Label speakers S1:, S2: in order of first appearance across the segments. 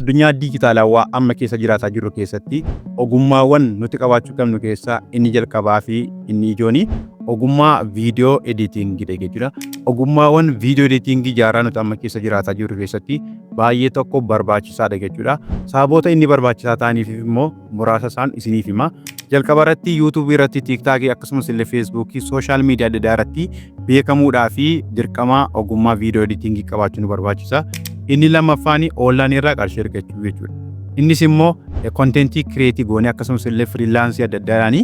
S1: Addunyaa diijitaalawaa amma keessa jiraataa jirru keessatti ogummaawwan nuti qabaachuu qabnu keessaa inni jalqabaa fi inni ijoon ogummaa viidiyoo editingidha jechuudha. Ogummaawwan viidiyoo editingii jaarraa nuti amma keessa jiraataa jirru keessatti baay'ee tokko barbaachisaadha jechuudha. Sababoota inni barbaachisaa ta'aniif immoo muraasa isaan isiniif hima. Jalqaba irratti yuutuubii irratti, tiiktaakii akkasumas illee feesbuukii, social media adda addaa irratti beekamuudhaa fi dirqama ogummaa viidiyoo editingii qabaachuu nu barbaachisa. Inni lammaffaan onlaayinii irraa qarshii argachuu jechuudha. Innis immoo contentii create goonee akkasumas illee freelance adda addaadhaan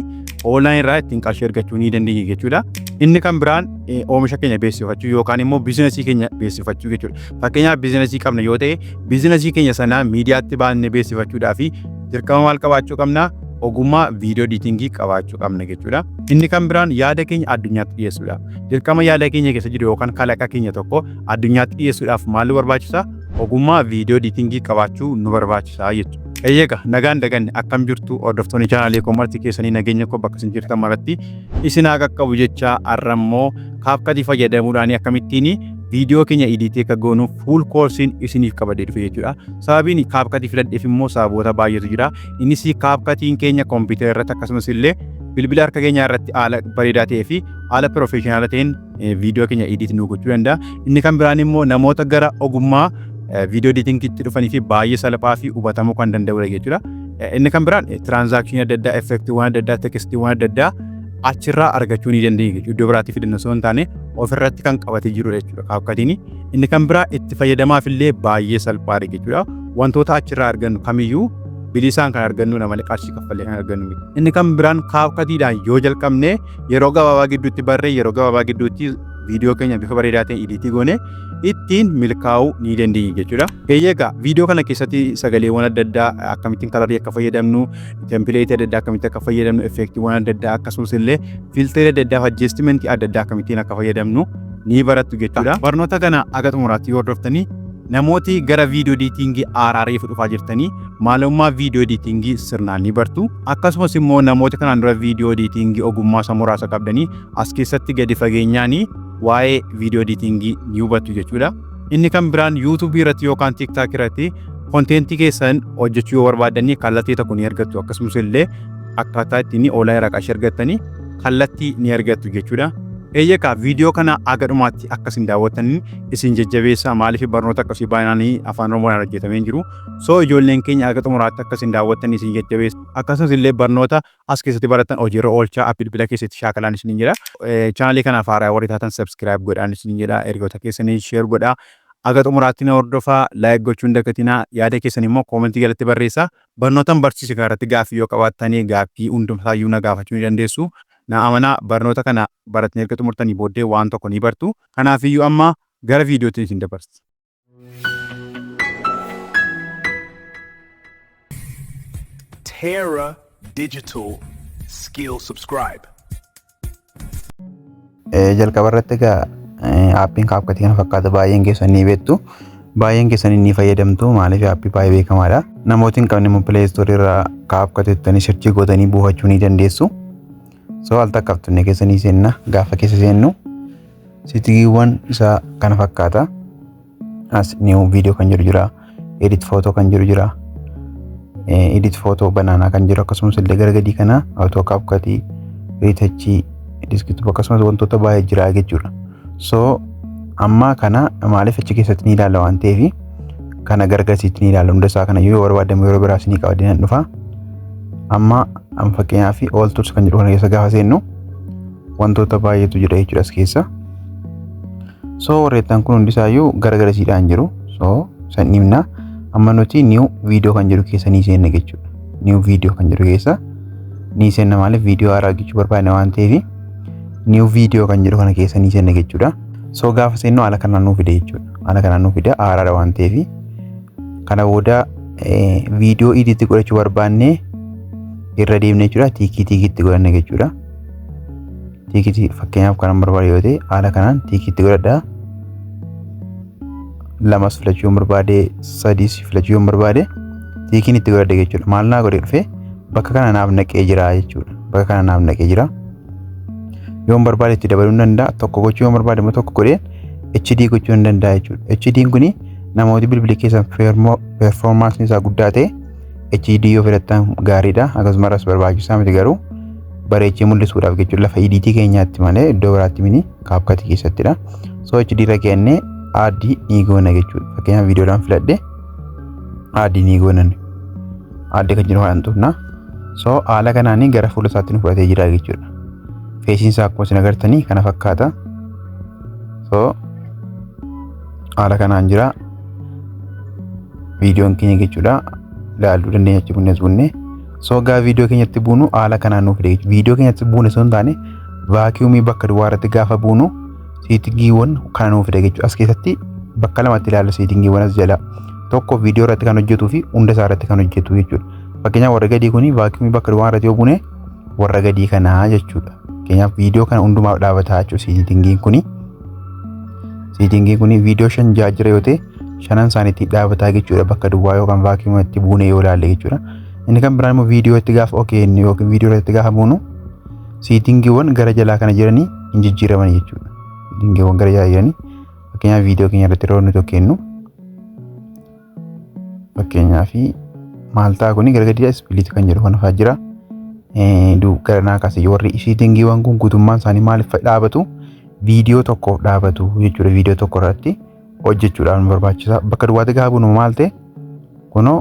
S1: onlaayinii irraa ittiin qarshii argachuu ni dandeenya jechuudha. Inni kan biraan oomisha keenya beeksifachuu yookaan immoo biizinasii keenya beeksifachuu jechuudha. Fakkeenyaaf biizinasii qabna yoo ta'e, biizinasii keenya sana miidiyaatti baannee beeksifachuudhaa fi dirqama maal qabaachuu qabna? Ogummaa viidiyoo editingii qabaachuu qabna jechuudha. Inni kan biraan yaada keenya addunyaatti dhiyeessuudha. Dirqama yaada keenya keessa jiru yookaan kalaqa keenya tokko addunyaatti dhiyeessuudhaaf maal nu barbaachisa? Ogummaa viidiyoo editingii qabaachuu nu barbaachisa jechuudha. Eeyyega, nagaan daganne, akkam jirtu hordoftoonni chaanaalii koomartii keessanii? Nageenya koo bakka isin jirtan maratti isin haa qaqqabu jecha, har'a immoo CapCutii fayyadamuudhaan akkamittiin viidiyoo keenya editii akka goonu full courseiin isiniif qabadee dhufe jechuudha. Sababiin CapCutii filadheef immoo sababoota baay'eetu jira. Innis CapCutiin keenya kompiitara irratti akkasumas illee bilbila harka keenyaa irratti haala bareedaa ta'ee fi haala professional ta'een viidiyoo keenya edit nu gochuu danda'a. Inni kan biraan immoo namoota gara ogummaa viidiyoo editingiitti dhufanii fi baay'ee salphaa fi hubatamuu kan danda'udha jechuudha. Inni kan biraan transitionii adda addaa, effectiiwwan adda addaa, textiiwwan adda addaa achirraa argachuu ni dandeenya jechuudha. Iddoo biraatti fidanna osoo hin taane ofirratti kan qabatee jirudha jechuudha CapCutiin. Inni kan biraa itti fayyadamaaf illee baay'ee salphaadha jechuudha. Wantoota achirraa argannu kamiyyuu bilisaan kan argannu malee qarshii kaffallee kan argannu miti. Inni kan biraan CapCutiidhaan yoo jalqabne yeroo gabaabaa gidduutti barree, yeroo gabaabaa gidduutti viidiyoo keenya bifa bareedaa ta'een editii goone ittiin milkaa'uu ni dandeenya jechuudha. Egaa viidiyoo kana keessatti sagaleewwan adda addaa akkamittiin colorii akka fayyadamnu, templateii adda addaa akkamitti akka fayyadamnu, effectiiwwan adda addaa akkasumas illee filterii adda addaa, adjustmentii adda addaa akkamittiin akka fayyadamnu ni barattu jechuudha. Barnoota kana aga xumuraatti yoo hordoftanii, namooti gara viidiyoo editingii haaraa reefu dhufaa jirtanii maalummaa viidiyoo editingii sirnaan ni bartu. Akkasumas immoo namoota kanaan dura viidiyoo editingii ogummaa isa muraasa qabdanii as keessatti gadi fageenyaan waa'ee viidiyoo editingii ni hubattu jechuudha. Inni kan biraan yuutuubii irratti yookaan TikTok irratti contentii keessan hojjechuu yoo barbaaddanii kallattii tokko ni argattu, akkasumas illee akkaataa ittiin onlaayinii irraa qarshii argattanii kallattii ni argattu jechuudha. Eeyyakaa, viidiyoo kana aga dhumaatti akka isin daawwattanii isin jajjabeessa. Maaliif? Barnoota akkasii baay'inaan afaan Oromoodhaan hojjetamee jiru. So ijoolleen keenya aga xumuraatti akka isin daawwattanii isin jajjabeessa. Akkasumas illee barnoota as keessatti baratan hojiirra oolchaa, bilbila keessatti shaakalaan isiniin jedha. Chaanalii kanaaf haaraa warri taatan subscribe godhaan isiniin jedha. Ergoota keessanii share godhaa. Aga xumuraatti na hordofaa, like gochuun dagatinaa, yaada keessan immoo commentii jalatti barreessaa. Barnootan barsiise kana irratti gaaffii yoo qabaattanii gaaffii hundumsaayyuu na gaafachuu ni dandeessu. Na amanaa, barnoota kana baratanii erga xumurtanii booddee waan tokko ni bartu. Kanaafiyyuu amma gara viidiyootti isin dabarsa.
S2: Terra Digital Skill Subscribe.
S3: Jalqaba irratti egaa appiin CapCutii kana fakkaata, baay'een keessan ni beektu. Baay'een keessan ni fayyadamtu, maaliif appii baay'ee beekamaadha. Namooti hin qabne immoo Play Store irraa CapCut jettanii searchii gootanii buufachuu ni dandeessu. So al takkaaf tunnee keessa ni seenna. Gaafa keessa seennu settingiiwwan isaa kana fakkaata. As new video kan jedhu jira. Edit photo kan jedhu jira. Edit photo banana kan jedhu, akkasumas illee gara gadii kana auto CapCutii, retouchii, desktop akkasumas wantoota baay'ee jira jechuudha. So amma kana maaliif achi keessatti ni ilaalla waan ta'eef kana gargarsiitti ni ilaalla. Hunda isaa kana yoo barbaadamu yeroo biraas ni qabadee nan dhufa. Amma fakkeenyaaf all tools kan jedhu kana keessa gaafa seennu wantoota baay'eetu jira jechuudha as keessa. So warreettan kun hundi isaayyuu gargarsiidhaan jiru. So san dhimna, amma nuti new video kan jedhu keessa ni seenna jechuudha. New video kan jedhu keessa ni seenna, maaliif viidiyoo haaraa hojjechuu barbaadne waan ta'eef new video kan jedhu kana keessa ni seenna jechuudha. So gaafa seennu haala kanaan nuu fide jechuudha. Haala kanaan nuu fide, haaraadha waan ta'eef. Kana booda viidiyoo edit godhachuu barbaanne irra deemne jechuudha. Tickii tickiitti godhanne jechuudha. Tickiitti fakkeenyaaf kanan barbaade yoo ta'e haala kanaan tickiitti godhadha. Lamas filachuu yoo barbaade, sadiis filachuu yoo barbaade, tickiin itti godhadhe jechuudha. Maal naa godhee dhufe? Bakka kana naaf naqee jira jechuudha. Bakka kana naaf naqee jira. Yoon barbaade itti dabaluu ni danda'a. Tokko gochuu yoon barbaade immoo tokko godhee HD gochuu ni danda'a jechuudha. HD'n kuni Namooti bilbilli keessan performanceiin isaa guddaa ta'e HD yoo filattan gaariidha. Akkasumas barbaachisaa miti, garuu bareechee mul'isuudhaaf jechuudha, lafa editii keenyaatti malee iddoo biraatti mini, CapCutii keessattidha. So HD irra kennee add ni goona jechuudha. Fakkeenyaaf, viidiyoodhaan filadhe, add ni goonan. Add kan jedhu kan tuqna. So haala kanaan gara fuula isaatti nu fudhatee jira jechuudha. Faceiin isaa akkuma isin agartanii kana fakkaata. So haala kanaan jira viidiyoon keenya jechuudha. Ilaaluu dandeenya achi bunnes bunne. So gaa viidiyoo keenyatti buunu haala kanaan nuuf fide jechuudha. Viidiyoo keenyatti buune osoo hin taane, vacuumii bakka duwwaa irratti gaafa buunu settingiiwwan kana nuuf fide jechuudha. As keessatti bakka lamatti ilaalla settingiiwwan as jala. Tokko viidiyoo irratti kan hojjetuu fi hunda isaa irratti kan hojjetu jechuudha. Fakkeenyaaf, warra gadii kuni vacuumii bakka duwwaa irratti yoo buune warra gadii kanaa jechuudha. Fakkeenyaaf, viidiyoo kana hundumaaf dhaabataa jechuudha settingiin kuni. Settingiin kuni viidiyoo shan ja'a jira yoo ta'e, shanan isaaniitti dhaabataa jechuudha, bakka duwwaa yookaan vacuumii itti buune yoo ilaalle jechuudha. Inni kan biraan immoo viidiyoo itti gaafa okay yookiin viidiyoo irratti gaafa buunu settingiiwwan gara jalaa kana jiranii hin jijjiiraman jechuudha. Settingiiwwan gara jalaa jiranii, fakkeenyaaf, viidiyoo keenya irratti yeroo nuti kennu, fakkeenyaaf, maal ta'a? Kuni gara gadiidha, split kan jedhu kana fa'aa jira. Gara naa kaasee warri settingiiwwan kun guutummaan isaanii maaliif dhaabatu? Viidiyoo tokkoof dhaabatu jechuudha. Viidiyoo tokko irratti hojjechuudhaaf nu barbaachisa. Bakka duwwaatti gaafa buunu maal ta'e? Kunoo,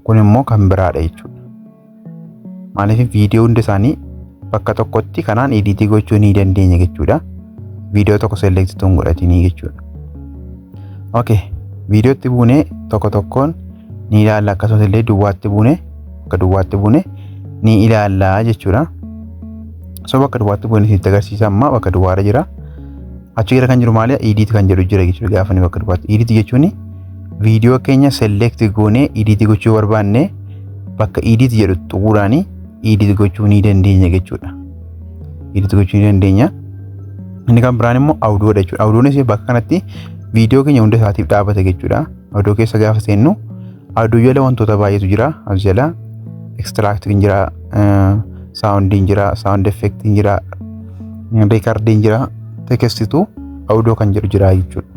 S3: kun immoo kan biraadha jechuudha. Maaliif? Viidiyoo hunda isaanii bakka tokkotti kanaan editii gochuu ni dandeenya jechuudha. Viidiyoo tokko select tun godhatinii jechuudha. Okay, viidiyootti buunee tokko tokkoon ni ilaalla, akkasumas illee duwwaatti buunee, bakka duwwaatti buunee ni ilaalla jechuudha. So bakka duwwaatti buunee isinitti agarsiisa, amma bakka duwwaarra jira. Achi gara kan jiru maali? Edit kan jedhu jira jechuudha gaafa inni bakka duwwaatti. Edit jechuun viidiyoo keenya select goonee edit gochuu barbaanne, bakka edit jedhu tuquudhaan edit gochuu ni dandeenya jechuudha. Edit gochuu ni dandeenya. Inni kan biraan immoo audiodha jechuudha. Audionis bakka kanatti viidiyoo keenya hunda isaatiif dhaabata jechuudha. Audio keessa gaafa seennu audio jala wantoota baay'eetu jira. As jala extractiin jira, soundiin jira, sound effectiin jira, recordiin jira, text to audio kan jedhu jira jechuudha.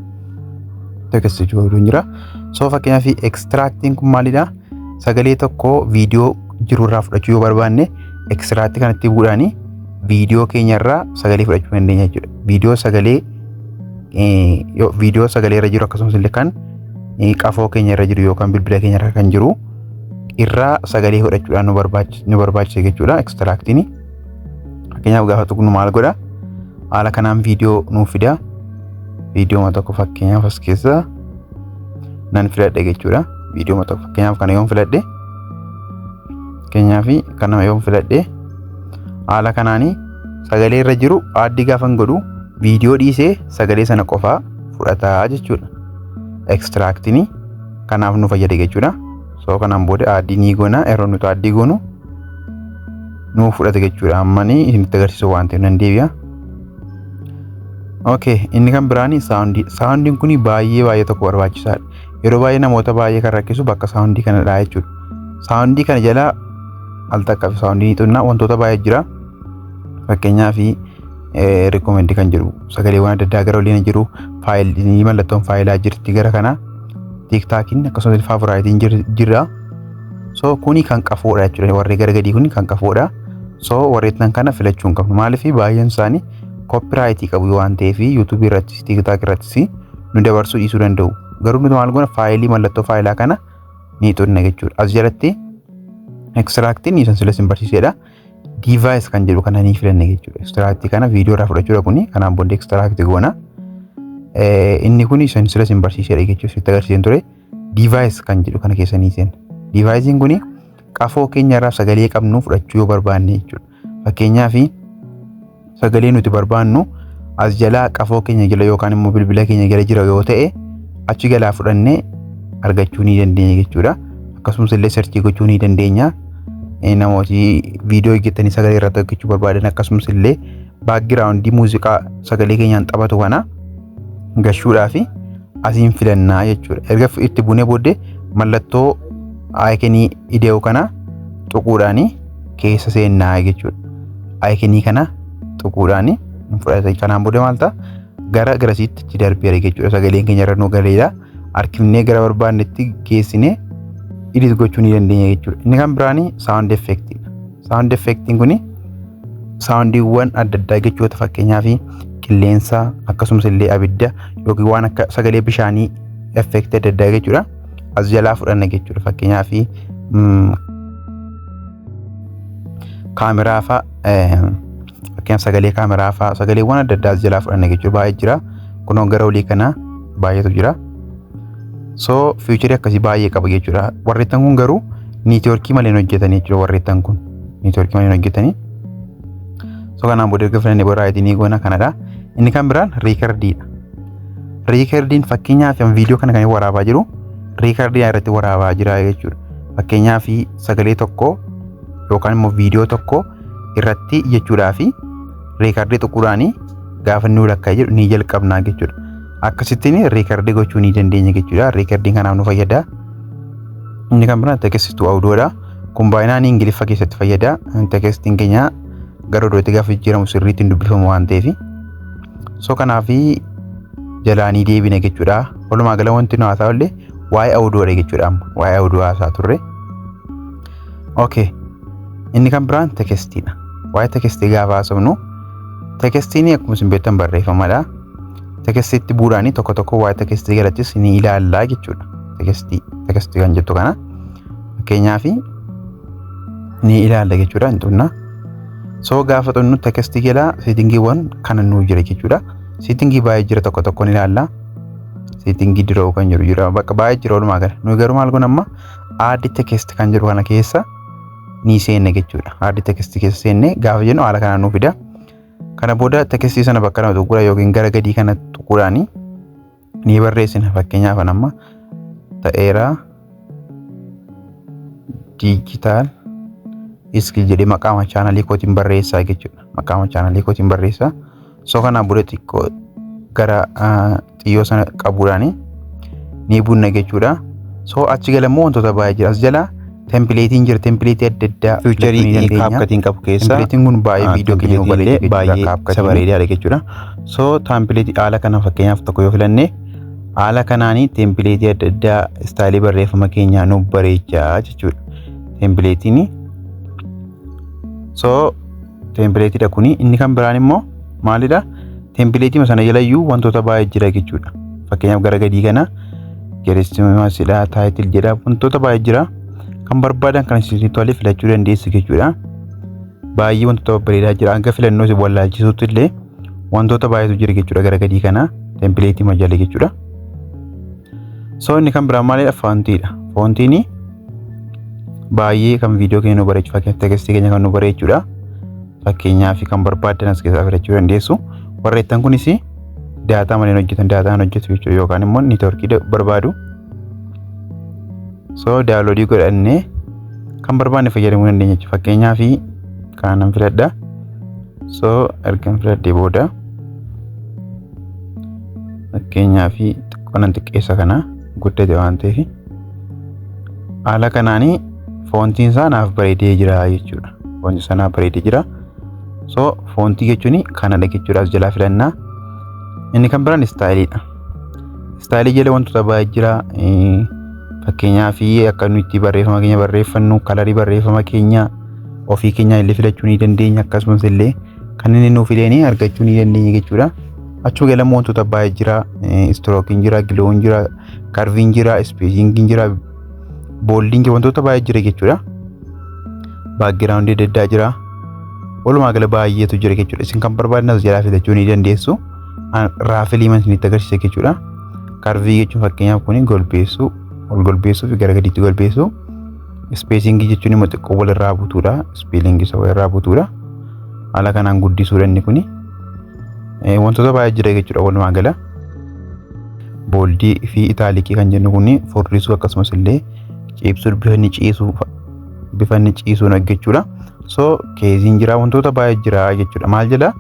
S3: Text to audioon jira. So fakkeenyaaf, extractiin kun maalidha? Sagalee tokko viidiyoo jiru irraa fudhachuu yoo barbaanne, extractii kanatti bu'uudhaan viidiyoo keenya irraa sagalee fudhachuu dandeenya jechuudha. Viidiyoo sagalee irra jiru, akkasumas illee kan qafoo keenya irra jiru yookaan bilbila keenya irra kan jiru irraa sagalee fudhachuudhaan nu barbaachisa jechuudha extractiin. Fakkeenyaaf, gaafa tuqnu maal godha? Haala kanaan viidiyoo nuuf fida. Viidiyoo tokko fakkeenyaaf as keessa nan filadhe jechuudha. Viidiyoo tokko, fakkeenyaaf, kana yoon filadhe, fakkeenyaaf, kana yoon filadhe, haala kanaanii sagalee irra jiru add gaafan godhu viidiyoo dhiisee sagalee sana qofaa fudhataa jechuudha. Extractiin kanaaf nu fayyada jechuudha. So kanaan booda add ni goona. Yeroo nuti add goonu nu fudhata jechuudha. Ammanii isinitti agarsiisu waan ta'eef nan deebi'a. Okay, inni kan biraani soundii. Soundiin kun baay'ee baay'ee tokko barbaachisaadha. Yeroo baay'ee namoota baay'ee kan rakkisu bakka soundii kanadha jechuudha. Soundii kana jala al takka soundii xunnaa wantoota baay'ee jira. Fakkeenyaaf, recommend kan jedhu sagaleewwan adda addaa gara oliin jiru, fileii, mallattoon fileaa jirti gara kana, TikTokiin akkasumas favoriteiin jira. So kuni kan qafoodha jechuudha. Warri gara gadii kuni kan qafoodha. So warreettan kana filachuu hin qabnu. Maaliif? Baay'een isaanii copyrightii qabu waan ta'eef, YouTubeii irrattis TikTok irrattis nu dabarsuu dhiisuu danda'u. Garuu nuti maal goona? Fileii, mallattoo fileaa kana ni xunna jechuudha. As jalatti extractiin isan sila isin barsiisedha. Device kan jedhu kana ni filanna jechuudha. Extractii kana viidiyoo irraa fudhachuudha kuni, kanaan booda extract goona. Inni kun isan sila isin barsiisedha jechuudha. Sitti agarsiisan ture. Device kan jedhu kana keessa ni seenna. Deviceiin kuni qafoo keenya irraa sagalee qabnu fudhachuu yoo barbaanne jechuudha. Fakkeenyaaf, sagalee nuti barbaannu as jalaa qafoo keenya jala yookaan immoo bilbila keenya jala jira yoo ta'e, achi jalaa fudhannee argachuu ni dandeenya jechuudha. Akkasumas illee searchii gochuu ni dandeenya. Namooti viidiyoo hojjetanii sagalee irratti hojjechuu barbaadan, akkasumas illee backgroundii muuziqaa sagalee keenyaan taphatu kana gashuudhaaf asiin filannaa jechuudha. Erga itti buunee booddee mallattoo iconii idee'u kana tuquudhaan keessa seennaa jechuudha. Iconii kana tuquudhaan fudhata. Kanaan booda maal ta'a? Gara garasiitti achi darbeera jechuudha. Sagaleen keenya irra nu galeera. Harkifnee gara barbaannetti geessinee edit gochuu ni dandeenya jechuudha. Inni kan biraani sound effectiidha. Sound effectiin kuni soundiiwwan adda addaa jechoota, fakkeenyaaf qilleensa, akkasumas illee abidda yookiin waan akka sagalee bishaanii, effectii adda addaa jechuudha. As jalaa fudhanna jechuudha. Fakkeenyaaf kaameraa fa'a, fakkeenyaaf sagalee kaameraa fa'a, sagaleewwan adda addaa as jalaa fudhanna jechuudha. Baay'ee jira. Kunoo gara olii kana baay'eetu jira. So featureii akkasii baay'ee qaba jechuudha. Warreettan kun garuu networkii malee hin hojjetanii jechuudha. Warreettan kun networkii malee hin hojjetanii. So kanaan booda erga filannee booda rightii ni goona, kanadha. Inni kan biraan recordiidha. Recordiin fakkeenyaaf viidiyoo kana kan inni waraabaa jiru recordii irratti waraabaa jira jechuudha. Fakkeenyaaf sagalee tokko yookaan immoo viidiyoo tokko irratti jechuudhaa fi recordii tuquudhaanii gaafa inni lakkaa'ee jedhu ni jalqabnaa jechuudha. Akkasittiin recordii gochuu ni dandeenya jechuudha. Recordiin kanaaf nu fayyada. Inni kan biraan text to audiodha. Kun baay'inaan Ingiliffa keessatti fayyada. Textiin keenya gara audiootti gaafa jijjiiramu sirriitti hin dubbifamu waan ta'eef. So kanaaf jalaanii deebina jechuudha. Walumaa gala wanti nu haasaa illee waa'ee audiodha jechuudha amma. Waa'ee audio haasaa turre. Okay. Inni kan biraan textiidha. Waa'ee textii gaafa haasofnu, textiin akkuma isin beektan barreeffamadha. Textiitti bu'uudhaan tokko tokko waa'ee textii galattis ni ilaallaa jechuudha. Textii kan jettu kana fakkeenyaaf ni ilaalla jechuudha, hin xunna. So gaafa xunnu textii jala settingiiwwan kana nuu jira jechuudha. Settingii baay'ee jira, tokko tokko ni ilaalla. Settingii draw kan jedhu jira, bakka baay'ee jira walumaa gala. Nuyi garuu maal goona? Amma add text kan jedhu kana keessa ni seenne jechuudha. Add text keessa seenne gaafa jennu haala kanaan nuu fida. Kana booda textii sana bakka lama tuquudha yookiin gara gadii kana tuquudhaan ni barreessina. Fakkeenyaaf amma ta'eera Digital Skill jedhee maqaama channelii kootiin barreessaa jechuudha. Maqaama channelii kootiin barreessaa. So kanaan booda xiqqoo gara xiyyoo sana qabuudhaan ni bunna jechuudha. So achi galammoo wantoota baay'ee jira. As jala templateiin jira, templateii adda addaa.
S1: Featureii CapCutiin qabu keessaa
S3: Templateiin kun baay'ee viidiyoo keenya nu bareecha.
S1: Baay'ee isa bareedaadha jechuudha. So templateii haala kana fakkeenyaaf tokko yoo filanne, haala kanaanii templateii adda addaa styleii barreeffama keenyaa nu bareechaa jechuudha. Templateiin so templateiidha kuni. Inni kan biraan immoo maalidha? Templateii sana jalayyuu wantoota baay'ee jira jechuudha. Fakkeenyaaf gara gadii kana geestimasidha, title jedha, wantoota baay'ee jira. Kan barbaadan kan isin tole filachuu dandeessu jechuudha. Baay'ee wantoota babbareedaa jira. Hanga filannoo isin wallaalchisuutti illee wantoota baay'eetu jira jechuudha gara gadii kana templateii majala jechuudha. So inni kan biraan maalidha? Fontiidha. Fontiin baay'ee kan viidiyoo keenya nu bareechu, fakkeenyaaf textii keenya kan nu bareechudha. Fakkeenyaaf kan barbaadan as keessaa filachuu dandeessu. Warreettan kunis data malee hojjetan, dataan hojjetu jechuudha, yookaan immoo networkii barbaadu. So downloadii godhannee kan barbaanne fayyadamuu dandeenya jechuudha. Fakkeenyaaf kanan filadha. So ergan filadhee booda fakkeenyaaf xiqqoo nan xiqqeessa, kana guddate waan ta'eef, haala kanaanii fontiin isaa naaf bareedee jira jechuudha. Fontiin isaa naaf bareedee jira. So fontii jechuun kanadha jechuudha, as jalaa filannaa. Inni kan biraan styleiidha. Styleii jala wantoota baay'ee jira. Fakkeenyaaf akka nuti itti barreeffama keenya barreeffannu, colorii barreeffama keenya ofii keenya illee filachuu ni dandeenya, akkasumas illee kan inni nuuf fideeni argachuu ni dandeenya jechuudha. Achuma galammoo wantoota baay'ee jira. Strokeiin jira, glown jira, curveiin jira, spacingiin jira, boldiin jira, wantoota baay'ee jira jechuudha. Backgroundii adda addaa jira. Walumaa gala baay'eetu jira jechuudha. Isin kan barbaadan as jalaa filachuu ni dandeessu. Roughly man isinitti agarsiisa jechuudha. Curveii jechuun fakkeenyaaf kuni golbeessuu, ol golbeessuu fi gara gadiitti golbeessuu. Spacingii jechuun immoo xiqqoo walirraa butuudha. Spacingii isa walirraa butuudha. Haala kanaan guddisuudha inni kuni. Wantoota baay'ee jira jechuudha walumaa gala. Boldii fi italicii kan jennu kuni furdisuu, akkasumas illee ciibsuu, bifa inni ciisuun hojjechuudha. So caseiin jira, wantoota baay'ee jira jechuudha. Maal jala?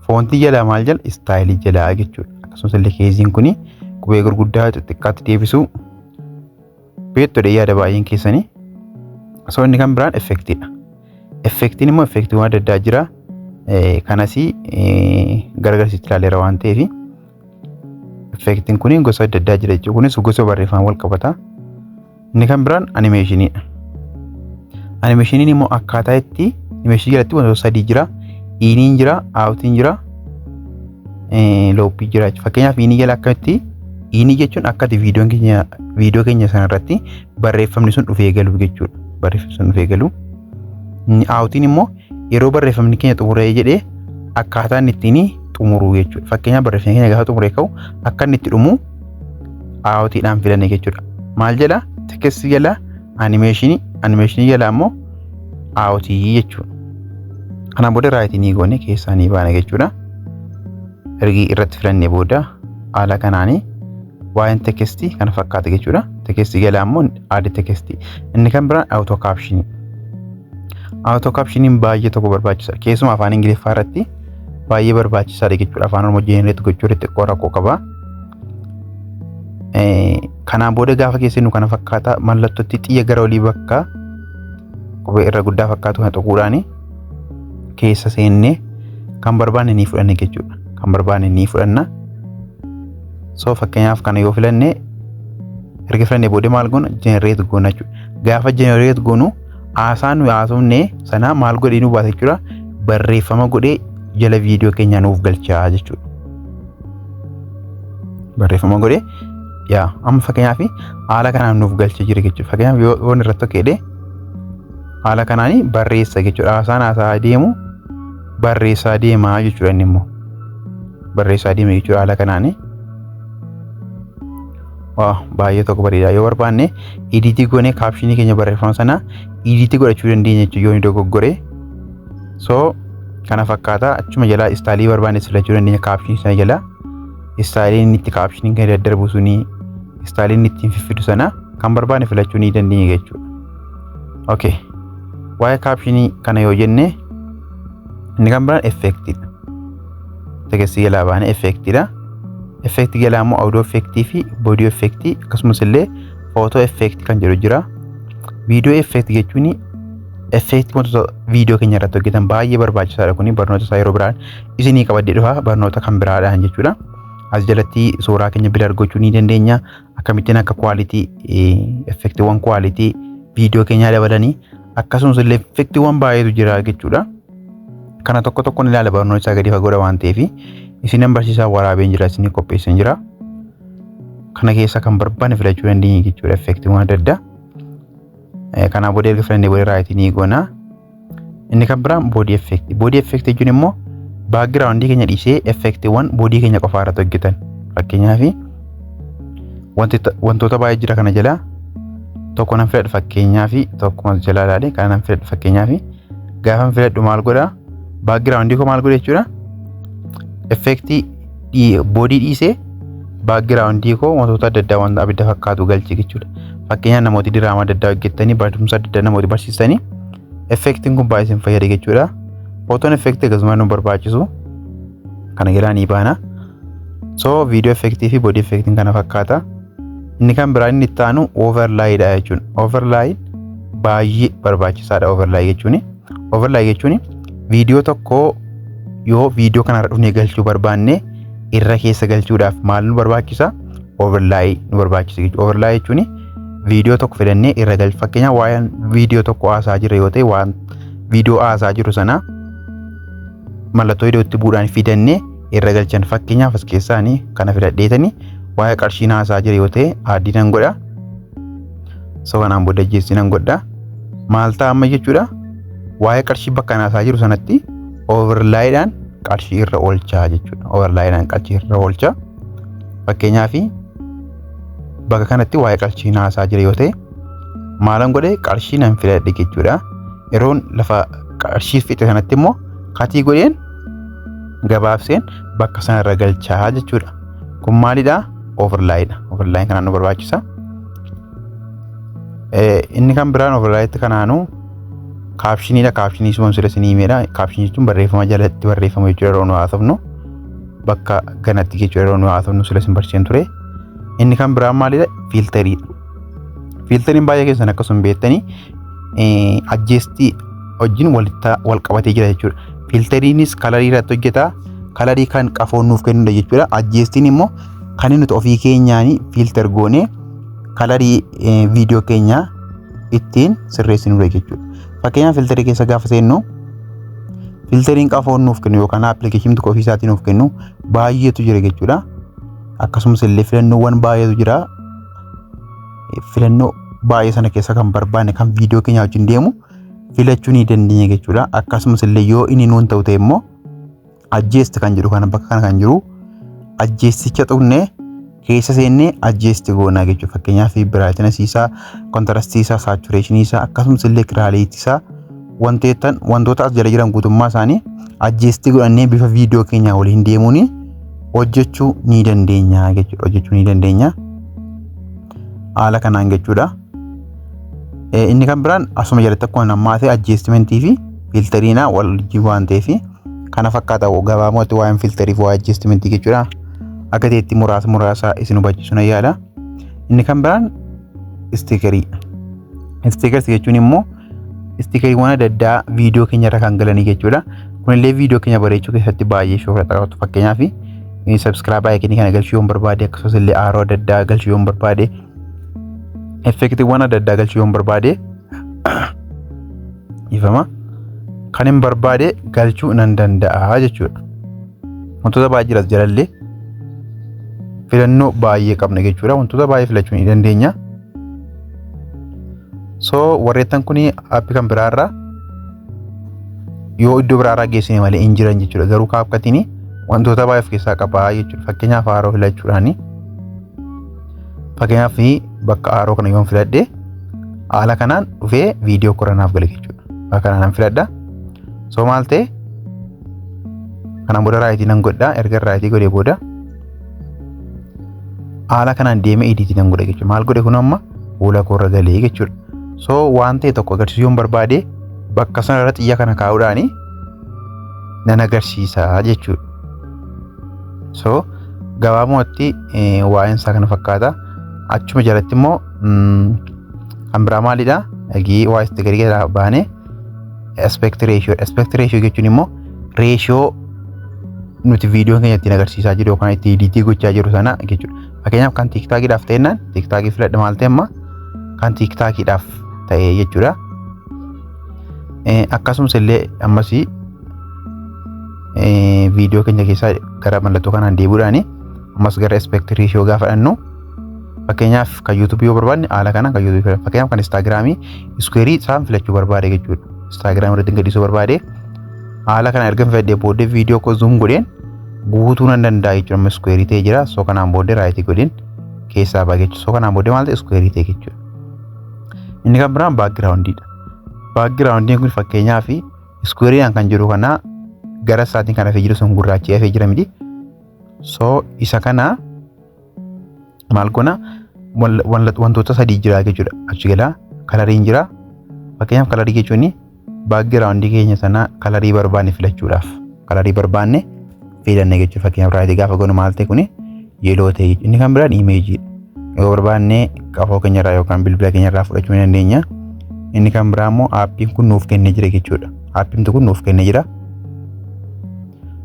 S1: Fontii jala. Maal jala? Styleii jala jechuudha. Akkasumas illee caseiin kuni qubee gurguddaa xixiqqaatti deebisuu beektudha yaada baay'een keessanii. So inni kan biraan effectiidha. Effectiin immoo effectiiwwan adda addaa jira. Kanas gargarsiisti ilaaleera waan ta'eef
S3: Effectiin kun gosa adda addaa jira jechuudha. Kunis gosa barreeffamaa wal qabata. Inni kan biraan animationiidha. Animationiin immoo akkaataa itti animationii jalatti wantoota sadii jira. Iniin jira, outiin jira, loopii jira. Fakkeenyaaf, inii jala akkamitti, inii jechuun akkati viidiyoon keenya viidiyoo keenya sanarratti barreeffamni sun dhufee galu jechuudha. Barreeffamni sun dhufee galu. Outiin immoo yeroo barreeffamni keenya xumuree jedhee akkaataa inni ittiin xumuru jechuudha. Fakkeenyaaf, barreeffamni keenya gaafa xumuree ka'u akka inni itti dhumu outiidhaan filanne jechuudha. Maal jedha? Text jala animationii, animationii jala immoo outii jechuudha. Kanaan booda rightii ni goone, keessaa ni baana jechuudha. Ergi irratti filannee booda haala kanaanii waa'een textii kana fakkaata jechuudha. Textii jala immoo add textii. Inni kan biraan auto captionii. Auto captioniin baay'ee tokko barbaachisa. Keessumaa afaan Ingiliffaa irratti baay'ee barbaachisaadha jechuudha. Afaan Oromoo generate gochuu irratti xiqqoo rakkoo qaba. Kanaan booda gaafa keessannu kana fakkaata. Mallattootti xiyya gara olii bakka qubee irra guddaa fakkaatu kana tuquudhaan keessa seennee kan barbaanne ni fudhanne jechuudha. Kan barbaanne ni fudhanna. So fakkeenyaaf, kana yoo filanne, erga filannee booda maal goona? Generate goona jechuudha. Gaafa generate goonu haasaa nuyi haasofne sana maal godhee nu baasa jechuudha? Barreeffama godhee jala viidiyoo keenyaa nuuf galchaa jechuudha. Barreeffama godhee yaa amma fakkeenyaaf haala kanaan nuuf galchee jira jechuudha. Fakkeenyaaf, yoo irratti tokko haala kanaan barreessa jechuudha. Haasaan haasaa deemu barreessaa deemaa jechuudha, inni immoo barreessaa deema jechuudha haala kanaani. Waa baay'ee tokko bareeda. Yoo barbaanne editii goonee captionii keenya barreeffama sana editii godhachuu dandeenya jechuudha yoo inni dogoggore. So kana fakkaata. Achuma jalaa styleii barbaanne filachuu dandeenya captionii sana jalaa. Styleiin inni itti captioniin kan daddarbu suni, styleiin inni ittiin fiffidu sana kan barbaanne filachuu ni dandeenya jechuudha. Okay. Waa'ee captionii kana yoo jenne, inni kan biraan effectiidha. Textii jalaa baanee effectiidha. Effectii jalaa immoo audio effectii fi body effectii, akkasumas illee photo effectii kan jedhu jira. Video effectii jechuun effectii wantoota viidiyoo keenya irratti hojjetan baay'ee barbaachisaadha, kuni barnoota isaa yeroo biraan isinii qabadhee dhufa, barnoota kan biraadhaan jechuudha. As jalatti suuraa keenya blur gochuu ni dandeenya. Akkamittiin akka quality, effectiiwwan quality viidiyoo keenyaa dabalanii, akkasumas illee effectiiwwan baay'eetu jira jechuudha. Kana tokko tokkoon ilaala, barnoota isaa gadi fagoodha waan ta'eef isinan barsiisaa waraabeen jira, isinii qopheessan jira. Kana keessa kan barbaanne filachuu dandeenya jechuudha, effectiiwwan adda addaa. Kanaa booda erga filannee booda rightii ni goona. Inni kan biraan body effectii. Body effectii jechuun immoo backgroundii keenya dhiisee effectiiwwan bodyii keenya qofaa irratti hojjetan. Fakkeenyaaf, wantoota baay'ee jira. Kana jalaa tokko nan filadhu, fakkeenyaaf tokkuma jalaa ilaale kana nan filadhu. Fakkeenyaaf, gaafa filadhu maal godhaa? Backgroundii koo maal godhe jechuudha? Effectii bodyii dhiisee backgroundii koo wantoota adda addaa, wanta abidda fakkaatu galche jechuudha. Fakkeenyaaf, namooti diraamaa adda addaa hojjetanii, barumsa adda addaa namooti barsiisanii, effectiin kun baay'ee isin fayyada jechuudha. Photon effectii akkasumas nu barbaachisu, kana jalaa ni baana. So video effectii fi body effectiin kana fakkaata. Inni kan biraan inni itti aanu overlaydha jechuudha. Overlay baay'ee barbaachisaadha overlay jechuun. Overlay jechuun viidiyoo tokko yoo viidiyoo kanarra dhufnee galchuu barbaanne, irra keessa galchuudhaaf maal nu barbaachisa? Overlay nu barbaachisa jechuudha. Overlay jechuun viidiyoo tokko fidannee irra galchu. Fakkeenyaaf, waa'een viidiyoo tokko haasaa jira yoo ta'e, waan viidiyoo haasaa jiru sana mallattoo iddootti bu'uudhaan fidannee irra galchan. Fakkeenyaaf, as keessaanii kana filadheetanii waa'ee qarshiin haasaa jira yoo ta'e add nan godha. So kanaan booda jeessi nan godha. Maal ta'a amma jechuudha? Waa'ee qarshii bakka haasaa jiru sanatti overlaydhaan qarshii irra oolchaa jechuudha. Overlaydhaan qarshii irra oolchaa. Fakkeenyaaf, bakka kanatti waa'ee qarshii haasaa jira yoo ta'e, maalan godhe? Qarshii nan filadhe jechuudha. Yeroon lafa qarshii fixe sanatti immoo cutii godheen gabaabseen bakka sanarra galchaa jechuudha. Kun maalidhaa? Overlaydha. Overlayn kanaan nu barbaachisa. Inni kan biraan overlayitti kanaanuu captioniidha. Captionii suma sila isinii himeedha. Captionii jechuun barreeffama jalatti barreeffama jechuudha, yeroo nu haasofnu. Bakka ganatti jechuudha, yeroo nu haasofnu sila isin barsiisan ture. Inni kan biraan maalidha? Filteriidha. Filteriin baay'ee keessan akkasuma beektanii adjustii wajjin walitti wal qabatee jira jechuudha. Filteriinis colorii irratti hojjeta. Colorii kan qafoon nuuf kennudha jechuudha. Adjustiin immoo Kan nuti ofii keenyaan filter goonee colorii viidiyoo keenyaa ittiin sirreessinudha jechuudha. Fakkeenyaaf, filterii keessa gaafa seennu, filteriin qafoon nuuf kennu yookaan appilikeeshinii tokko ofii isaatiin nuuf kennu baay'eetu jira jechuudha. Akkasumas illee filannoowwan baay'eetu jira. Filannoo baay'ee sana keessa kan barbaanne, kan viidiyoo keenya wajjin deemu filachuu ni dandeenya jechuudha. Akkasumas illee yoo inni nuun ta'u ta'e immoo adjust kan jedhu kana, bakka kana kan jiru adjusticha tuqnee keessa seennee adjust goonaa jechuudha. Fakkeenyaaf, brightnessii isaa, contrastii isaa, saturationii isaa, akkasumas illee clarity isaa, wantoota as jala jiran guutummaa isaanii adjust godhannee bifa viidiyoo keenyaa waliin deemuun hojjechuu ni dandeenya jechuudha. Hojjechuu ni dandeenya. Haala kanaan jechuudha. Inni kan biraan asuma jalatti akkuma ammaa ta'e adjustmentii fi filteriinaa wal waan ta'eef kana fakkaata gabaabumatti waa'een filterii fi waa'ee adjustmentii jechuudha. Akka ta'etti muraasa muraasa isin hubachiisuu nan yaala. Inni kan biraan stickerii. Stickers jechuun immoo stickeriiwwan adda addaa viidiyoo keenya irra kan galanii jechuudha. Kunillee viidiyoo keenya bareechuu keessatti baay'ee shoora taphatu. Fakkeenyaaf, subscribe iconii kana galchuu yoon barbaade, akkasumas illee arrow adda addaa galchuu yoon barbaade, effectiiwwan adda addaa galchuu yoon barbaade, ifama kan hin barbaade galchuu nan danda'a jechuudha. Wantoota baay'ee jiras jalallee filannoo baay'ee qabna jechuudha. Wantoota baay'ee filachuu ni dandeenya. So warreettan kun appii kan biraarraa yoo iddoo biraarraa geessine malee hin jiran jechuudha. Garuu CapCutiin wantoota baay'ee of keessaa qaba jechuudha. Fakkeenyaaf, arrow filachuudhaani. Fakkeenyaaf, bakka arrow kana yoon filadhe, haala kanaan dhufee viidiyoo koranaaf gale jechuudha. Bakka kanaan filadha. So maal ta'e? Kanaan booda rightii nan godha. Erga rightii godhee booda haala kanaan deemee editii nan godha jechuudha. Maal godhe? Kun amma fuula koorra galee jechuudha. So waan ta'e tokko agarsiisuu yoon barbaade, bakka sana irra xiyya kana kaa'uudhaani nan agarsiisa jechuudha. So gabaabumatti waa'een isaa kana fakkaata. Achuma jalatti immoo kan biraa maalidha? Dhagii waa itti gadi baanee aspect ratio. Aspect ratio jechuun immoo ratio nuti viidiyoo keenya ittiin agarsiisaa jiru yookaan itti editii gochaa jiru sana jechuudha. Fakkeenyaaf, kan TikTokiidhaaf ta'ennaan TikTokii filadha. Maal ta'e? Amma kan TikTokiidhaaf ta'e jechuudha. Akkasumas illee ammas viidiyoo keenya keessaa gara mallattoo kanaan deebi'uudhaan ammas gara aspect ratio gaafa dhannu, fakkeenyaaf kan YouTubeii yoo barbaanne haala kanaan kan YouTubeii filadha. Fakkeenyaaf, kan Instagramii squareii isaan filachuu barbaade jechuudha. Instagramii irratti gadhiisuu barbaade, haala kana erga filadhee booddee viidiyoo koo zoom godheen guutuu nan danda'a jechuudha. Amma squareii ta'ee jira. So kanaan booddee rightii godheen keessaa ba'a jechuudha. So kanaan booddee maal ta'e? Squareii ta'e jechuudha. Inni kan biraan backgroundiidha. Backgroundiin kun fakkeenyaaf squareiidhaan kan jiru kana gara isaatiin kan hafee jiru sun gurraachee hafee jira miti. So isa kana maal goona? Wantoota sadii jira jechuudha. Achi galaa coloriin jira. Fakkeenyaaf, colorii jechuun backgroundii keenya sana colorii barbaanne filachuudhaaf colorii barbaanne filanne jechuudha. Fakkeenyaaf, rightii gaafa goonu maal ta'e? Kuni yellow ta'e jechuudha. Inni kan biraan imageiidha. Yoo barbaanne qafoo keenyarraa yookaan bilbila keenyarraa fudhachuu ni dandeenya. Inni kan biraa immoo appiin kun nuuf kennee jira jechuudha. Appiin kun nuuf kennee jira.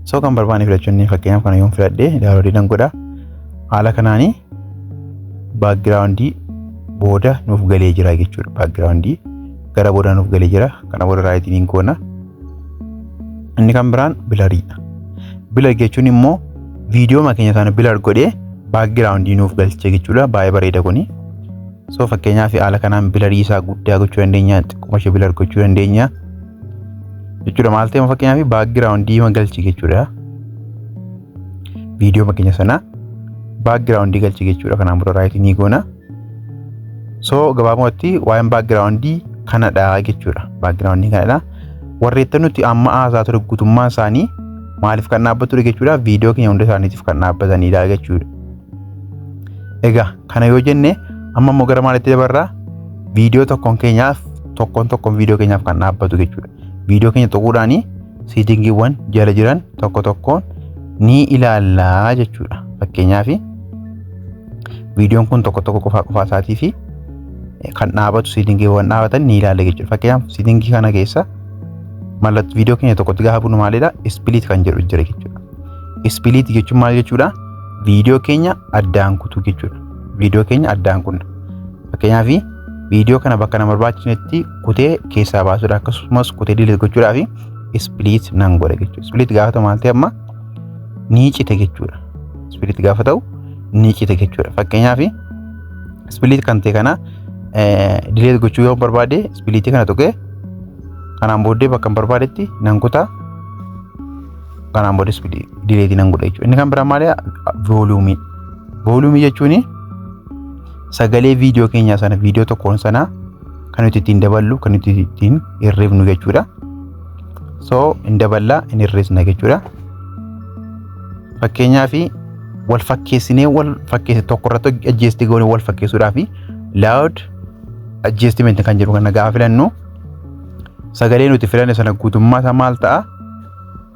S3: So kan barbaanne filachuu inni fakkeenyaaf kana yoon filadhee downloadii nan godha. Haala kanaanii backgroundii booda nuuf galee jira jechuudha. Backgroundii gara booda nuuf galee jira. Kana booda rightiin goona. Inni kan biraan bluriidha. Blur jechuun immoo viidiyoo keenya sana blur godhee backgroundii nuuf galche jechuudha. Baay'ee bareeda kuni. So fakkeenyaaf, haala kanaan blurii isaa guddaa gochuu dandeenya, xiqquma ishee blur gochuu dandeenya jechuudha. Maal ta'e? Fakkeenyaaf, backgroundii galchi jechuudha. Viidiyoo keenya sana backgroundii galchi jechuudha. Kanaan booda rightii ni goona. So gabaabumatti waa'een backgroundii kanadha jechuudha. Backgroundii kanadha. Warreetta nuti amma haasaa ture guutummaan isaanii maaliif kan dhaabbatudha jechuudha? Viidiyoo keenya hunda isaaniitiif kan dhaabbatanidha jechuudha. Egaa kana yoo jenne, amma immoo gara maalitti dabarraa? Viidiyoo tokkoon keenyaaf, tokkoon tokkoon viidiyoo keenyaaf kan dhaabbatu jechuudha. Viidiyoo keenya tuquudhaani settingiiwwan jala jiran tokko tokkoon ni ilaallaa jechuudha. Fakkeenyaaf, viidiyoon kun tokko tokko qofaa qofaa isaatii fi kan dhaabatu settingiiwwan dhaabatan ni ilaalla jechuudha. Fakkeenyaaf, settingii kana keessa mallattoo viidiyoo keenya tokkotti gaafa bunu maalidha? Split kan jedhu jira jechuudha. Split jechuun maal jechuudha? Viidiyoo keenya addaan kutuu jechuudha. Viidiyoo keenya addaan kunna. Fakkeenyaaf, viidiyoo kana bakka nama barbaachisnetti kutee keessaa baasuudha, akkasumas kutee delete gochuudhaaf split nan godha jechuudha. Split gaafa ta'u maal ta'e? Amma ni cite jechuudha. Split gaafa ta'u ni cite jechuudha. Fakkeenyaaf, split kan ta'e kana delete gochuu yoo barbaade, splitii kana tuqee kanaan booddee bakka barbaadetti nan kutaa, kanaan booddee delete nan godha jechuudha. Inni kan biraa maali? Volume. Volume jechuun sagalee viidiyoo keenyaa sana, viidiyoo tokkoon sana kan nuti ittiin daballu, kan nuti ittiin hirrifnu jechuudha. So hin daballaa, hin hir'isna jechuudha. Fakkeenyaaf, wal fakkeessinee, wal fakkeesse tokko irratti adjust goone wal fakkeessuudhaaf loud adjustment kan jedhu kana gaafa filannu, sagalee nuti filanne sana guutummaa isaa maal ta'a?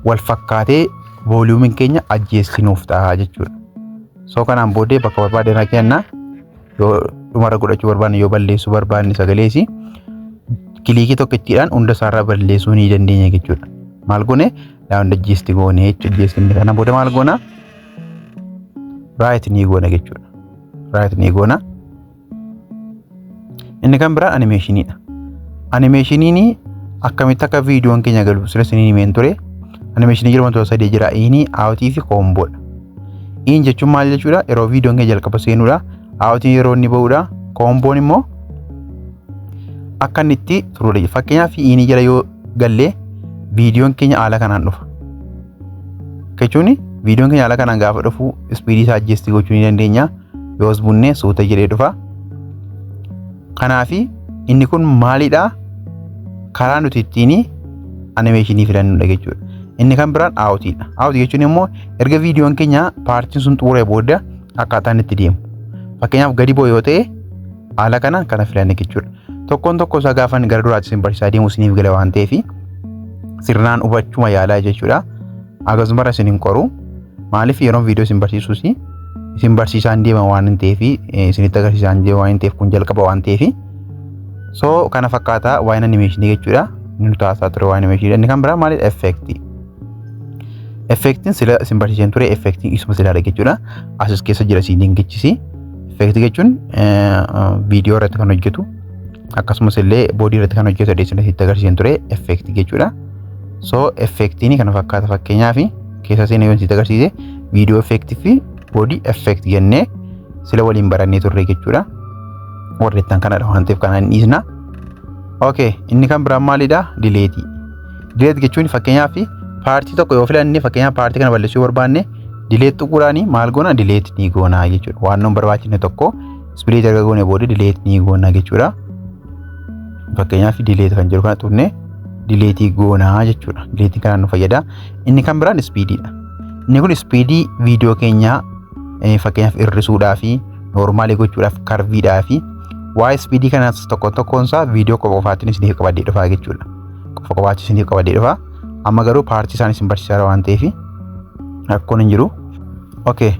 S3: Wal fakkaatee volumeiin keenya adjust nuuf ta'a jechuudha. So kanaan booddee bakka barbaade irraa kenna. Yoo dhumarra godhachuu barbaanne, yoo balleessuu barbaanne, sagaleesi click tokkittiidhaan hunda isaarraa balleessuu ni dandeenya jechuudha. Maal goone? Loud adjust goone jechuudha. Adjust kana booda maal goona? Right ni goona jechuudha. Right ni goona. Inni kan biraa animationiidha. Animationiin akkamitti akka viidiyoon keenya galu sila isiniin himeen ture. Animationii jedhamu wantoota sadii jira. In, outii fi combodha. In jechuun maal jechuudha? Yeroo viidiyoon keenya jalqaba seenuudha. Outiin yeroo inni ba'uudha. Comboon immoo akka inni itti turudha. Fakkeenyaaf, inii jala yoo gallee viidiyoon keenya haala kanaan dhufa. Jechuun viidiyoon keenya haala kanaan gaafa dhufu speedii isaa adjust gochuu ni dandeenya. Yoos bunnee suuta jedhee dhufa. Kanaafi inni kun maalidhaa? Karaa nuti ittiin animationii filannudha jechuudha. Inni kan biraan outiidha. Outii jechuun immoo erga viidiyoon keenya partiin sun xumuree booda akkaataa inni itti deemu. Fakkeenyaaf, gadi bu'u yoo ta'e haala kana kana filanne jechuudha. Tokkoon tokko isaa gaafa gara duraatti isin barsiisaa deemu isiniif gala waan ta'eef sirnaan hubachuma yaalaa jechuudha. Akkasumas isin hin qoru. Maaliif? Yeroon viidiyoo isin barsiisus isin barsiisaan deema waan hin ta'eef, isinitti agarsiisaan deema waan hin ta'eef, kun jalqaba waan ta'eef. So kana fakkaataa waa'een animationii jechuudha. Inni nu taasisaa ture waa'een animationii. Inni kan biraa maalidha? Effectii. Effectiin sila isin barsiiseen ture, effectiin isuma silaadha jechuudha. Asis keessa jira siin dinkichisi. Effectii jechuun viidiyoo irratti kan hojjetu, akkasumas illee boodii irratti kan hojjetu adeemsa itti agarsiisan ture effectii jechuudha. So effectiin kana fakkaata. Fakkeenyaaf, keessa seenee yoo itti agarsiise, viidiyoo effectii fi boodii effect jennee sila waliin barannee turre jechuudha. Warreettan kanadha waan ta'eef kanaan dhiisna. Okay, inni kan biraan maalidha? Deleteii. Delete jechuun fakkeenyaaf partii tokko yoo filanne, fakkeenyaaf partii kana balleessuu yoo barbaanne, delete tuquudhaani maal goona? Delete ni goona jechuudha. Waan nu barbaachifne tokko split erga goone booda delete ni goona jechuudha. Fakkeenyaaf, delete kan jedhu kana tuqnee deleteii goonaa jechuudha. Deleteiin kanaan nu fayyada. Inni kan biraan speediidha. Inni kun speedii viidiyoo keenyaa fakkeenyaaf hir'isuudhaa fi normalii gochuudhaaf, curveiidhaa fi waa'ee speedii kanaas tokko tokkoon isaa viidiyoo qofa qofaatiin isiniif qabadee dhufaa jechuudha. Qofa qofaatti isiniif qabadee dhufa. Amma garuu partii isaan isin barsiisaa waan ta'eef rakkoon hin jiru. Okay.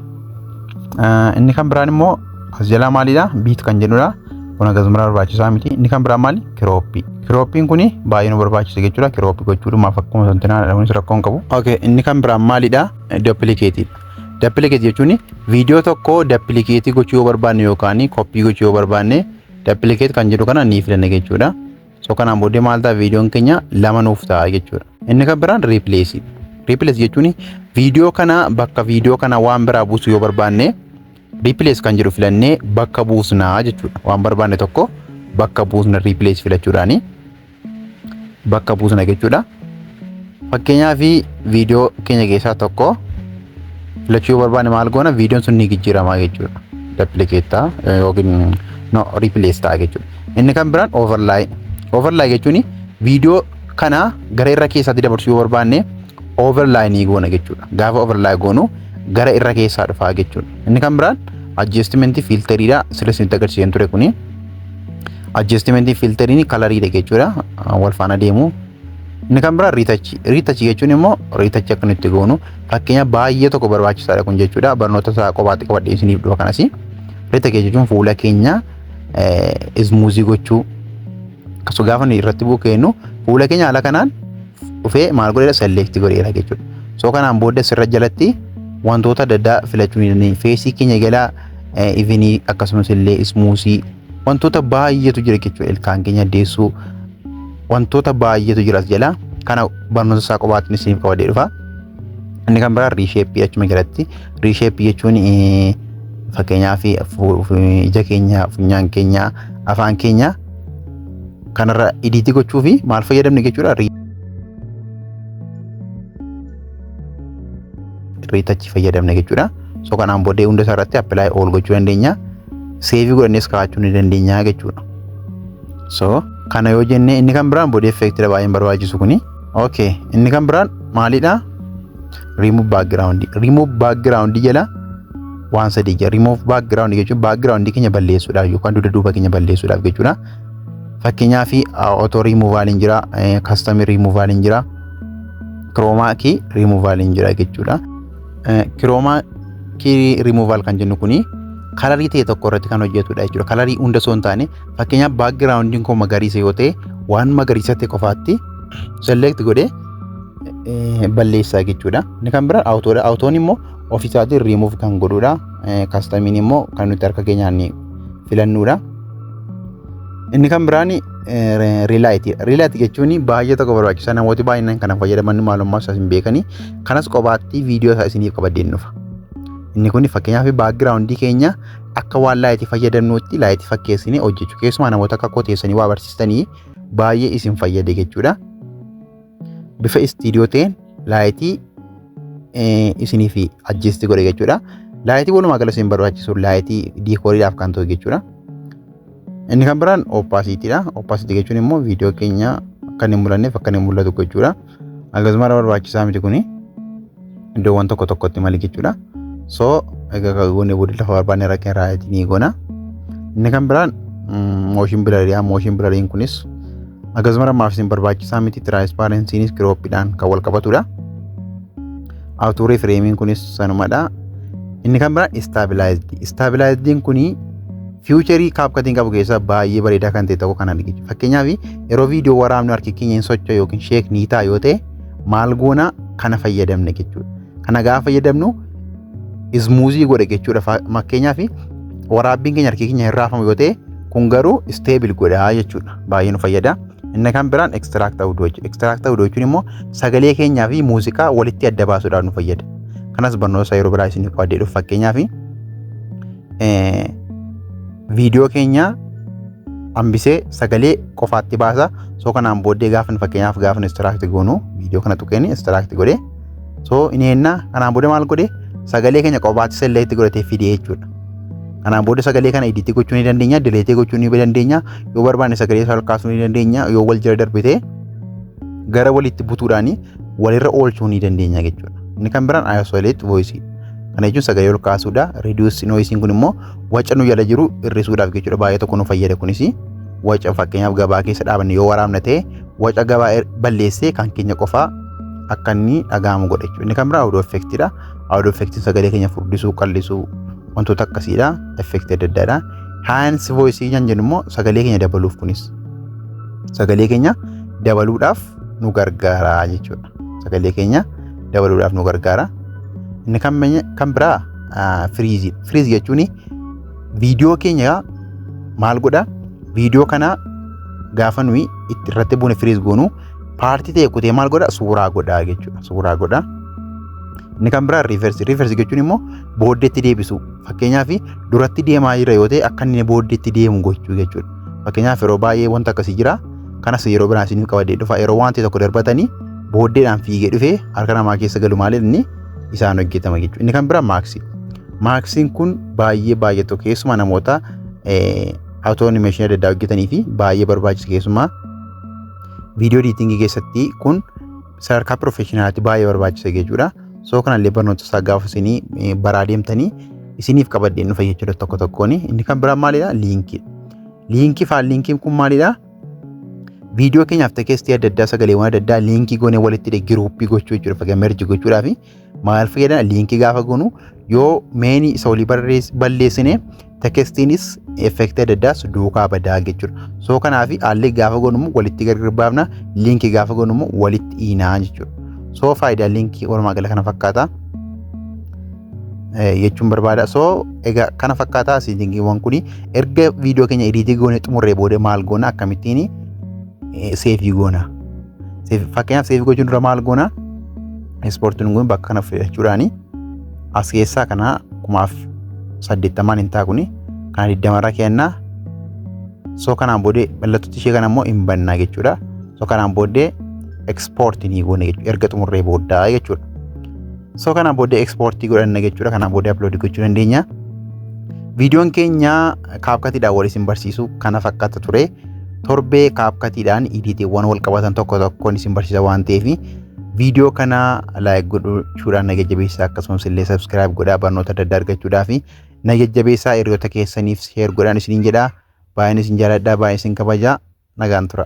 S3: Inni kan biraan immoo as jalaa maalidha? Beat kan jedhudha. Kun akkasuma barbaachisaa miti. Inni kan biraan maali? Cropii. Cropiin kuni baay'ee nu barbaachisa jechuudha. Cropii gochuudhumaaf akkuma santinaa kunis rakkoo hin qabu. Okay. Inni kan biraan maalidha? Duplicateiidha. Duplicate jechuun viidiyoo tokko duplicate gochuu yoo barbaanne yookaan copy gochuu yoo barbaanne, duplicate kan jedhu kana ni filanna jechuudha. So kanaan booddee maal ta'a? Viidiyoon keenya lama nuuf ta'a jechuudha. Inni kan biraan replace. Replace jechuun viidiyoo kana bakka viidiyoo kana waan biraa buusuu yoo barbaanne, replace kan jedhu filannee bakka buusnaa jechuudha. Waan barbaanne tokko bakka buusna, replace filachuudhaani bakka buusna jechuudha. Fakkeenyaaf, viidiyoo keenya keessaa tokko filachuu yoo barbaanne maal goona? Viidiyoon sun ni jijjiirama jechuudha. Duplicate ta'a yookiin no replace ta'a jechuudha. Inni kan biraan overlay. Overlay jechuun viidiyoo kana gara irra keessaatti dabarsuu yoo barbaanne overlay ni goona jechuudha. Gaafa overlay goonu gara irra keessaa dhufaa jechuudha. Inni kan biraan adjustment filteriidha. Sila isinitti agarsiisan ture kuni. Adjustment filteriin coloriidha jechuudha. Wal faana deemu. Inni kan biraan retouchii. Retouchii jechuun immoo retouchii akka nutti goonu fakkeenya baay'ee tokko barbaachisaadha kun jechuudha. Barnoota isaa kophaatti qabadhee isiniif dhufa kanas. Retouchii jechuun fuula keenya smoothii gochuu, akkasuma gaafa nuyi irratti buukeennu fuula keenya haala kanaan dhufee maal godheera? Select godheera jechuudha. So kanaan booda sirra jalatti Wantoota adda addaa filachuu ni dandeenya. Face keenya jalaa even akkasumas illee smooth wantoota baay'eetu jira jechuudha. Ilkaan keenya addeessuu, wantoota baay'eetu jira as jalaa. Kana barnoota isaa qophaatti isiniif qabadee dhufa. Inni kan biraa reshape achuma jalatti. Reshape jechuun fakkeenyaaf ija keenya, funyaan keenya, afaan keenya kanarra edit gochuu fi maal fayyadamne jechuudha. Retouch fayyadamne jechuudha. So kanaan booddee hunda isaa irratti apply all gochuu dandeenya. Save godhannees kaa'achuu ni dandeenya jechuudha. So kana yoo jenne, inni kan biraan body effectidha, baay'een barbaachisu kuni. Okay, inni kan biraan maalidha? Remove background. Remove background jala waan sadii jira. Remove background jechuun background keenya balleessuudhaaf yookaan dugda duuba keenya balleessuudhaaf jechuudha. Fakkeenyaaf auto removal hin jira, custom removal hin jira, chroma key removal hin jira jechuudha. Chroma key removal kan jennu kuni color ta'e tokko irratti kan hojjetudha jechuudha. Color hunda osoo hin taane, fakkeenyaaf backgroundiin koo magariisa yoo ta'e, waan magariisa ta'e qofaatti select godhee balleessaa jechuudha. Inni kan biraan autodha. Autoon immoo ofiisaatiin remove kan godhudha. Customiin immoo kan nuti harka keenyaan filannudha. Inni kan biraan relight. Relight jechuun baay'ee tokko barbaachisaa, namooti baay'inaan kana fayyadaman maalummaa isaas hin beekani. Kanas qobaatti viidiyoo isaa isiniif qabadeen dhufa. Inni kun fakkeenyaaf background keenya akka waan light fayyadamnutti light fakkeessinee hojjechuu, keessumaa namoota akka koo teessanii waa barsiistanii baay'ee isin fayyade jechuudha. Bifa istiidiyoo ta'een light isiniif adjust godhe jechuudha. Light walumaa gala isin barbaachisu, light decoriidhaaf kan ta'u jechuudha. Inni kan biraan opacitydha. Opacity jechuun immoo viidiyoo keenya akka inni hin mul'anneef akka inni mul'atu gochuudha. Akkasuma barbaachisaa miti kuni iddoowwan tokko tokkotti malee jechuudha. So egaa goonee booda lafa barbaanne irra keenya right ni goona. Inni kan biraan motion bluriidha. Motion bluriin kunis akkasuma ammaaf isin barbaachisaa miti. Transparencynis cropiidhaan kan wal qabatudha. Auto reframeiin kunis sanumadha. Inni kan biraan stabilized. Stabilizediin kuni feature CapCutiin qabu keessaa baay'ee bareedaa kan ta'e tokko kana jechuudha. Fakkeenyaaf yeroo viidiyoo waraabnu harki keenya hin socho'u yookiin shake ni ta'a yoo ta'e, maal goona? Kana fayyadamne jechuudha. Kana gaafa fayyadamnu smooth godhe jechuudha. Fakkeenyaaf waraabbiin keenya harki keenya hin raafamu yoo ta'e, kun garuu stable godha jechuudha. Baay'ee nu fayyada. Inni kan biraan extract audio jechuudha. Extract audio jechuun immoo sagalee keenyaa fi muuziqaa walitti adda baasuudhaaf nu fayyada. Kanas barnoota isaa yeroo biraa isiniif qabadee dhufu. Fakkeenyaaf viidiyoo keenya hambisee sagalee qofaatti baasa. So kanaan booddee gaafa fakkeenyaaf gaafa extract goonu, viidiyoo kana tuqeen extract godhee, so inni ennaa kanaan booda maal godhee, sagalee keenya qofaatti select godhatee fidee jechuudha. Kanaan booda sagalee kana edit gochuu ni dandeenya, delete gochuu ni dandeenya, yoo barbaanne sagalee isaa ol kaasuu ni dandeenya, yoo wal jala darbite gara walitti butuudhaan walirra oolchuu ni dandeenya jechuudha. Inni kan biraan isolate voice. Kana jechuun sagalee ol kaasuudha. Reduce noise kun immoo waca nu jala jiru hir'isuudhaaf jechuudha. Baay'ee tokko nu fayyada kunis. Waca fakkeenyaaf gabaa keessa dhaabanne yoo waraabna ta'e, waca gabaa balleessee kan keenya qofaa akka inni dhaga'amu godha jechuudha. Inni kan biraa audio effectidha. Audio effectiin sagalee keenya furdisuu, qal'isuu, wantoota akkasiidha. Effect adda addaadha. Enhance voice kan jennu immoo sagalee keenya dabaluuf, kunis sagalee keenya dabaluudhaaf nu gargaara jechuudha. Sagalee keenya dabaluudhaaf nu gargaara. Inni kan biraa freeze. Freeze jechuun viidiyoo keenya maal godha? Viidiyoo kana gaafa nuyi itti irratti buune freeze goonu, part ta'e kutee maal godha? Suuraa godha jechuudha. Suuraa godha. Inni kan biraa reverse. Reverse jechuun immoo booddeetti deebisu. Fakkeenyaaf duratti deemaa jira yoo ta'e, akka inni booddeetti deemu gochuu jechuudha. Fakkeenyaaf yeroo baay'ee wanta akkasii jira. Kanas yeroo biraa isiniif qabadee dhufa. Yeroo waan ta'e tokko darbatanii booddeedhaan fiigee dhufee harka namaa keessa galu, maal inni isaan hojjetama jechuudha. Inni kan biraa mask. Maskiin kun baay'ee baay'ee tokko keessumaa namoota auto animation adda addaa hojjetanii fi baay'ee barbaachisa, keessumaa video editing keessatti kun sadarkaa professionalaatti baay'ee barbaachisa jechuudha. So kanallee barnoota isaa gaafa isinii baraa deemtanii isiniif qabadheen dhufa jechuudha tokko tokkoon. Inni kan biraa maalidha? Link. Link faan linkiin kun maalidha? Viidiyoo keenyaaf text adda addaa, sagaleewwan adda addaa link goonee walitti group gochuu jechuudha. Fakkeenyaaf merge gochuudhaaf maal fayyadama? Link gaafa goonu, yoo meenii isa olii balleessine, textiinis effect adda addaas duukaa badaa jechuudha. So kanaaf haalli gaafa goonu immoo walitti gargar baafna, link gaafa goonu immoo walitti hiinaa jechuudha. So faayidaan link walumaa gala kana fakkaata. Jechuun barbaada. So egaa kana fakkaataa settingiiwwan kuni. Erga viidiyoo keenya edit goone xumurree booda maal goona? Akkamittiin save goona? Fakkeenyaaf, save gochuun dura maal goona? Exportiin kun bakka kana filachuudhaani as keessaa kana 1080n hin ta'a, kuni kana 20rra kennaa. So kanaan booddee mallattootti ishee kana immoo hin bannaa jechuudha. So kanaan booddee export ni goone jechuudha, erga xumurree booddaa jechuudha. So kanaan booddee export godhanna jechuudha. Kanaan booddee upload gochuu dandeenya. Viidiyoon keenya CapCutiidhaan wal isin barsiisu kana fakkaata ture. Torbee CapCutiidhaan editiiwwan wal qabatan tokko tokkoon isin barsiisa waan ta'eef, viidiyoo kana like godhuudhaan na jajjabeessaa, akkasumas illee subscribe godhaa barnoota adda addaa argachuudhaaf na jajjabeessaa, hiriyoota keessaniif share godhaan isiniin jedhaa. Baay'een isin jaaladhaa, baay'een isin kabajaa, nagaan tura.